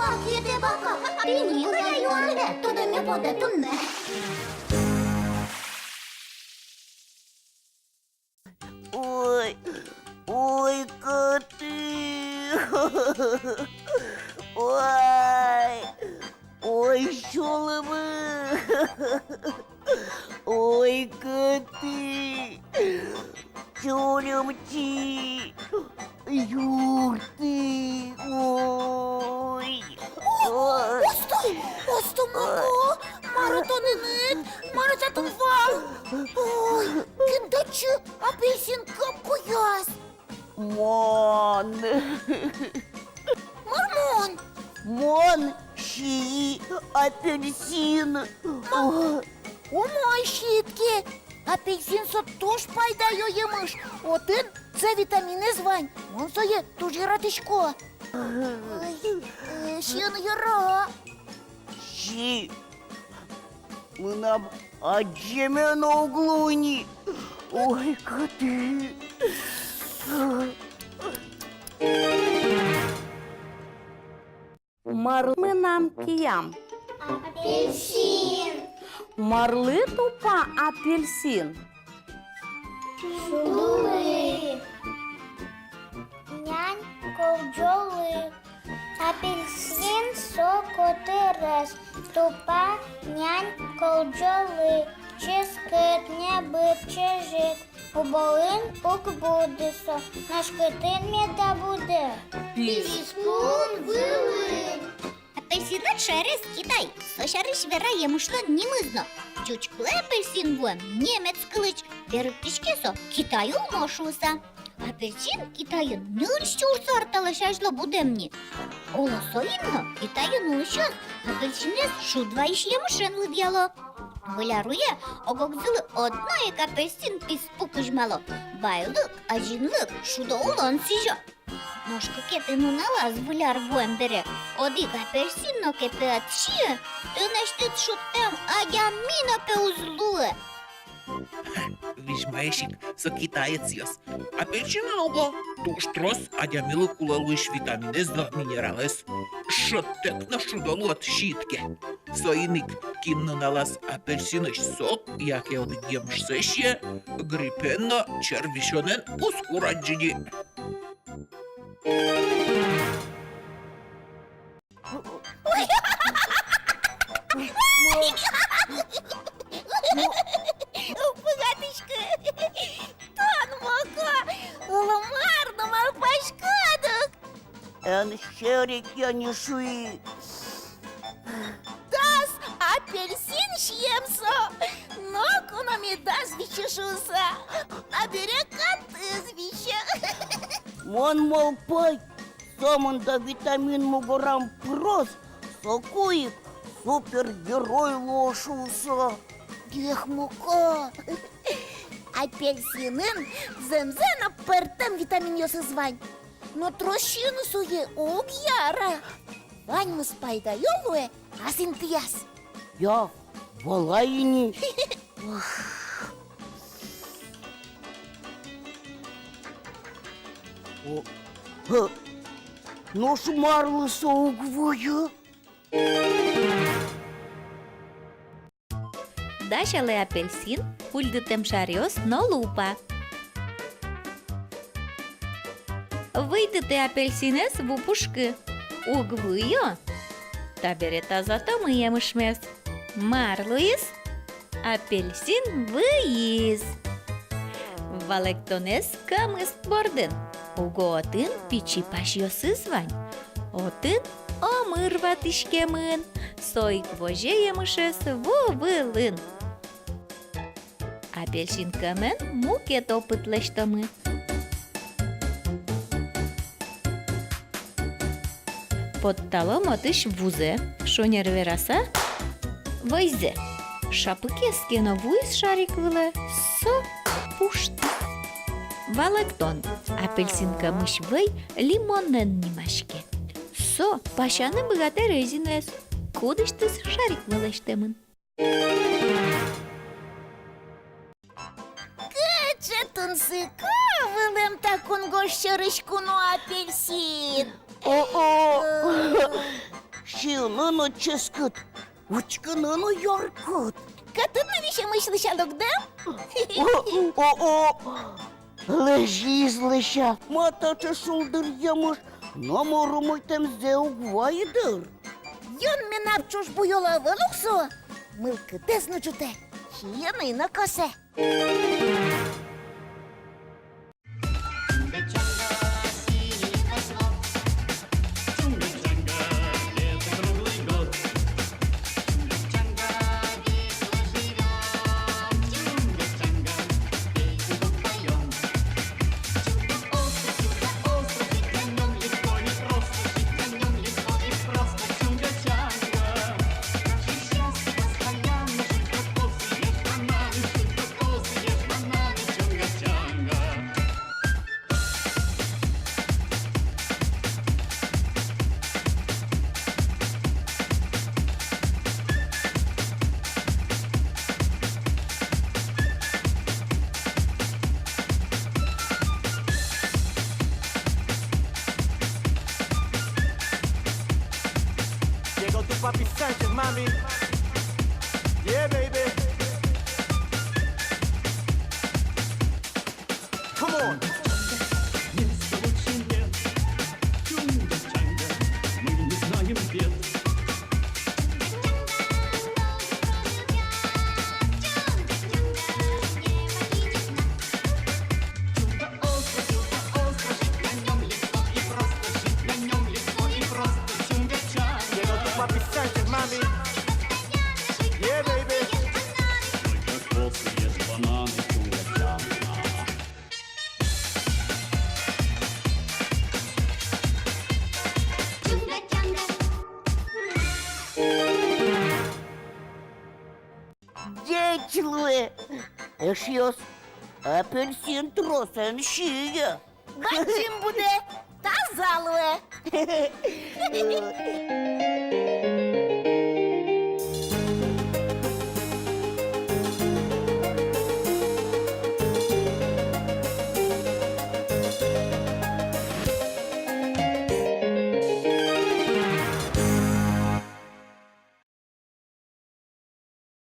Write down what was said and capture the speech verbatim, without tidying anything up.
Акиды бака, тӥни кыӵе юанлы тодэме потэ туннэ. Ой, ой, кӧты. Ой, ой, сюлмы. Ой, кӧты. Чурымчи. Юртты. Ой. О, осто, осто, Моко, мар тонэныд, мар татын вал? Ой, кин татчы апельсин капкуяз? Мон. Мар мон? Мон сии апельсин. Ма-, умой сиид ке. Апельсин со туж пайдаё емыш. Отын С витаминэз вань. Мон сое туж яратӥсько. Ой, э, сиын яра. Си. Мынам адӟеме но уг луы ни. Ой, кӧты. Марлы мынам киям? Апельсин. Марлы тупа апельсин? Шудолы. Нянь кылӟолы. Апельсин со котырес, тупа нянь кылӟолы, ческыт, небыт, чыжыт, убоын уг буды со, нош кытын меда буды? Писпуын, вылын. Апельсинлэн шаерез Китай, со сярысь вера емышлэн нимыз но. Ӟуч кылэ апельсин вуэм немец кылысь, берыктӥське со Китай улмо шуыса. Апельсин Китайын ньыль сюрс ар талэсь азьло будэм ни. Оло, соин но Китайын улӥсьёс апельсинэз шуд вайись емышен лыдъяло. Выль ар уе ог-огзылы одно ик апельсин писпу кузьмало. Байлык, азинлык, шудо улон сӥзё. Нош кыкетӥ нуналаз, выль ар вуэм бере, одӥг апельсин но ке пе ӧд сиы, тынэсьтыд шудтэм адями но пе уз луы. Визьмаесь ик со китаецъёс. Апельсинын уго туж трос адямилы кулэ луись витаминэз но минералэз. Шӧдтэк но шудо луод, сиид ке. Соин ик кин нуналаз апельсинысь сок яке одӥг емышсэ сие, гриппен но червисёнэн уз курадӟы ни. Уг быгатӥськы. Тон, Моко, оло мар но малпаськод ук. Эн серекъя ни, шуи. Дас апельсин сием со, ноку но медаз висьы шуыса, табере катыз висе. Мон малпай, сомында витамин мугорам пыроз, соку ик супергерой луо шуыса. Эх, Моко! Апельсинын зэмзэ но пӧртэм витаминъёсыз вань. Но трос сиыны сое уг яра. Ваньмыз пайдаё луэ ас интыяз. Я, валай ини. О, хе, нош марлы со уг вуы? Дасялэ апельсин, кульдытэм шаръёс но лупа. Выйдытэ апельсинэз ву пушкы. Уг вуы. Табере тазатомы емышмес. Мар луиз? Апельсин выиз. Валэктонэз кӧмыст бордын. Уго отын пичи пасьёсыз вань. Отын омыр ватӥськемын, со ик возе емышез ву вылын. Апельсин кӧмен мукет опыт лэсьтомы. Потталом отысь вузэ, шонер вераса, вӧйзэ. Шапыкез ке но вуиз шарик вылэ, со пуштӥз. Валэктон: апельсин кӧмысь вӧй лимонэн нимаське. Со пасяны быгатэ резинэз, кудӥзтыз шарикмы лэсьтэмын. Кыӵе тунсыко вылэм та кунгож сьӧрысь куно апельсин! О-о! Сиыны но ческыт, учкыны но яркыт. Кытын но висемысь лэся лугдэ. О, о, о! Лэзиз лэся, ма таӵе шулдыр емыш, номыр умойтэмзэ уг вайы дыр. Юнме но ӵуж буёл ӧвӧл ук со, мылкыдэз но ӝутэ, сиыны но косэ. Llegó tu papi Sánchez, mami. Yeah, baby. Come on. Llegó tu papi Sánchez, mami. Yeah, baby. Ӟеч луэ, эшъёс, апельсин трос эн сие. Бадӟым будэ, таза луэ.